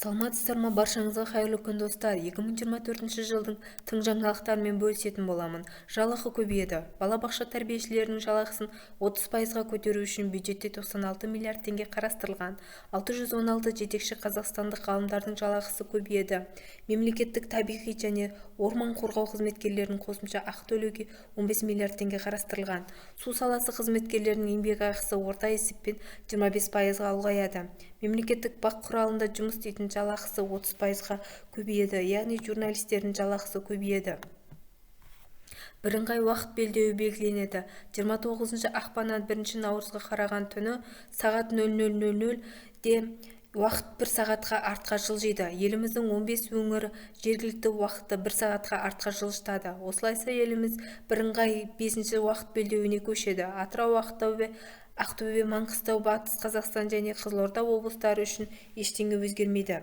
Саламатсыздар ма, баршаңызға қайырлы күн, достар! 2024 жылдың тың жаңалықтарымен бөлісетін боламын. Жалақы көбейеді. Балабақша тәрбиешілерінің жалақысын 30%-ға көтеру үшін бюджетте 96 миллиард теңге қарастырылған. 616 жетекші қазақстандық ғалымдардың жалақысы көбейеді. Мемлекеттік табиғи және орман қорғау қызметкерлерінің қосымша ақы төлеуге 15 миллиард теңге қарастырылған. Су саласы қызметкерлерінің еңбекақысы орта есеппен 25%-ға ұлғаяды. Мемлекеттік бақ құралында жұмыс істейтін жалақысы 30%-ға көбейеді, яғни журналистердің жалақысы көбейеді. Бірыңғай уақыт белдеуі белгіленеді. 29 ақпаннан 1 наурызға қараған түні сағат 00:00-де уақыт бір сағатқа артқа жылжиды. Еліміздің 15 өңірі жергілікті уақытты бір сағатқа артқа жылжытады. Осылайша еліміз бірыңғай бесінші уақыт белдеуіне көшеді. Атырау, Ақтөбе, Маңғыстау, Батыс Қазақстан және Қызылорда облыстары үшін ештеңе өзгермейді.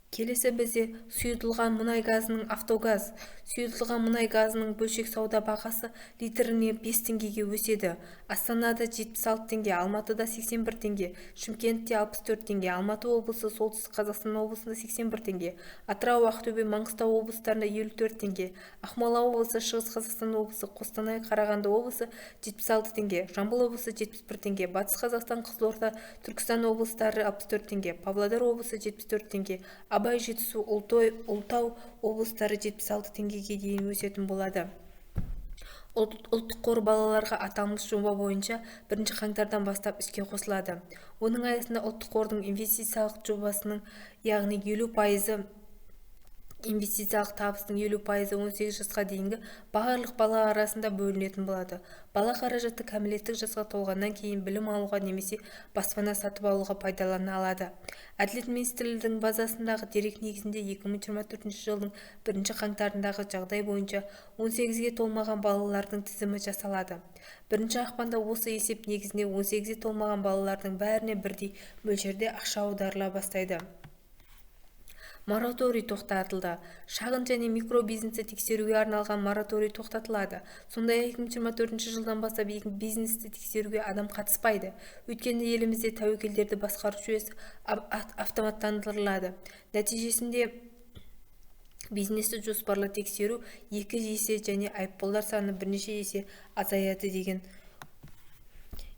Келесі бізде сұйытылған мұнай газының «АвтоГаз» сұйытылған мұнай газының бөлшек сауда бағасы литріне 5 теңгеге өседі. Астанада 76 теңге, Алматыда 81 теңге, Шымкентте 64 теңге, Алматы облысы, Солтүстік Қазақстан облысында 81 теңге, Атырау, Ақтөбе, Маңғыстау облыстарында 54 теңге, Ақмола облысы, Шығыс Қазақстан облысы, Қостанай, Қарағанды облысы 76 теңге, Жамбыл облысы 71 теңге, Батыс Қазақстан, Қызылорда, Түркістан облыстары 64 теңге, Павлодар облысы 74 теңге, Абай, Жетісу, Ұлытау облыстары 76 теңгеге дейін өсетін болады. Ұлттық қор балаларға аталмыш жоба бойынша 1 қаңтардан бастап іске қосылады. Оның аясында Ұлттық қордың инвестициялық жобасының, яғни 50%-ы, инвестициялық табыстың 50%-ы 18 жасқа дейінгі барлық бала арасында бөлінетін болады. Бала қаражатты кәмелеттік жасқа толғаннан кейін білім алуға немесе баспана сатып алуға пайдалана алады. Әділет министрлігінің базасындағы дерек негізінде 2024 жылдың 1 қаңтарындағы жағдай бойынша 18-ге толмаған балалардың тізімі жасалады. 1 ақпанда осы есеп негізінде 18-ге толмаған балалардың бәріне бірдей мөлшерде ақша аударыла бастайды. Мораторий тоқтатылды. Шағын және микробизнесті тексеруге арналған мораторий тоқтатылады. Сондай-ақ 2024 жылдан бастап бизнесті тексеруге адам қатыспайды. Өйткені елімізде тәуекелдерді басқару жүйесі автоматтандырылады. Нәтижесінде бизнесті жоспарлы тексеру екі есе және айыппұлдар саны бірнеше есе азаяды деген.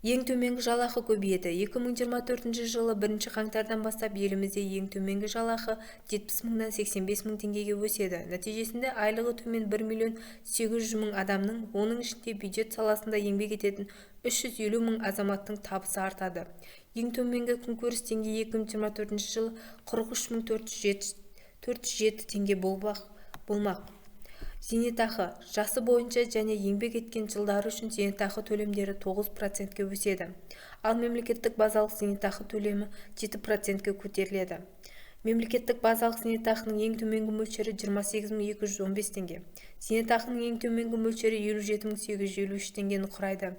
Ең төменгі жалақы көбейеді. 2024 жылы 1 қаңтардан бастап елімізде ең төменгі жалақы 70 мыңнан 85 мың теңгеге өседі. Нәтижесінде айлығы төмен 1 миллион 800 мың адамның, оның ішінде бюджет саласында еңбек ететін 350 мың азаматтың табысы артады. Ең төменгі күнкөріс деңгейі 2024 жылы 43 мың 407 теңге болмақ. Зейнетақы жасы бойынша және еңбек еткен жылдары үшін зейнетақы төлемдері 9%-ке өседі. Ал мемлекеттік базалық зейнетақы төлемі 7%-ке көтеріледі. Мемлекеттік базалық зейнетақының ең төменгі мөлшері 28 мың 215 теңге. Зейнетақының ең төменгі мөлшері 57 мың 853 теңгені құрайды.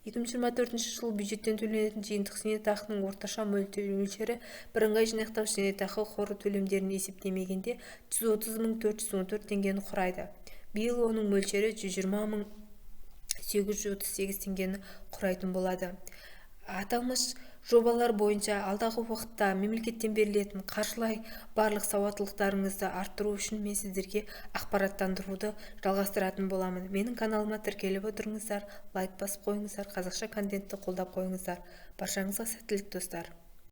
2024 жылы бюджеттен төленетін жиынтық зейнетақының орташа мөлшері бірыңғай жинақтаушы зейнетақы қоры төлемдерін есептемегенде 130 мың 414 теңгені құрайды. Биыл оның мөлшері 120 мың 838 теңгені құрайтын болады. Аталмыш жобалар бойынша алдағы уақытта мемлекеттен берілетін қаржылай барлық сауаттылықтарыңызды арттыру үшін мен сіздерге ақпараттандыруды жалғастыратын боламын. Менің каналыма тіркеліп отырыңыздар, лайк басып қойыңыздар, қазақша контентті қолдап қойыңыздар. Баршаңызға сәттілік, достар!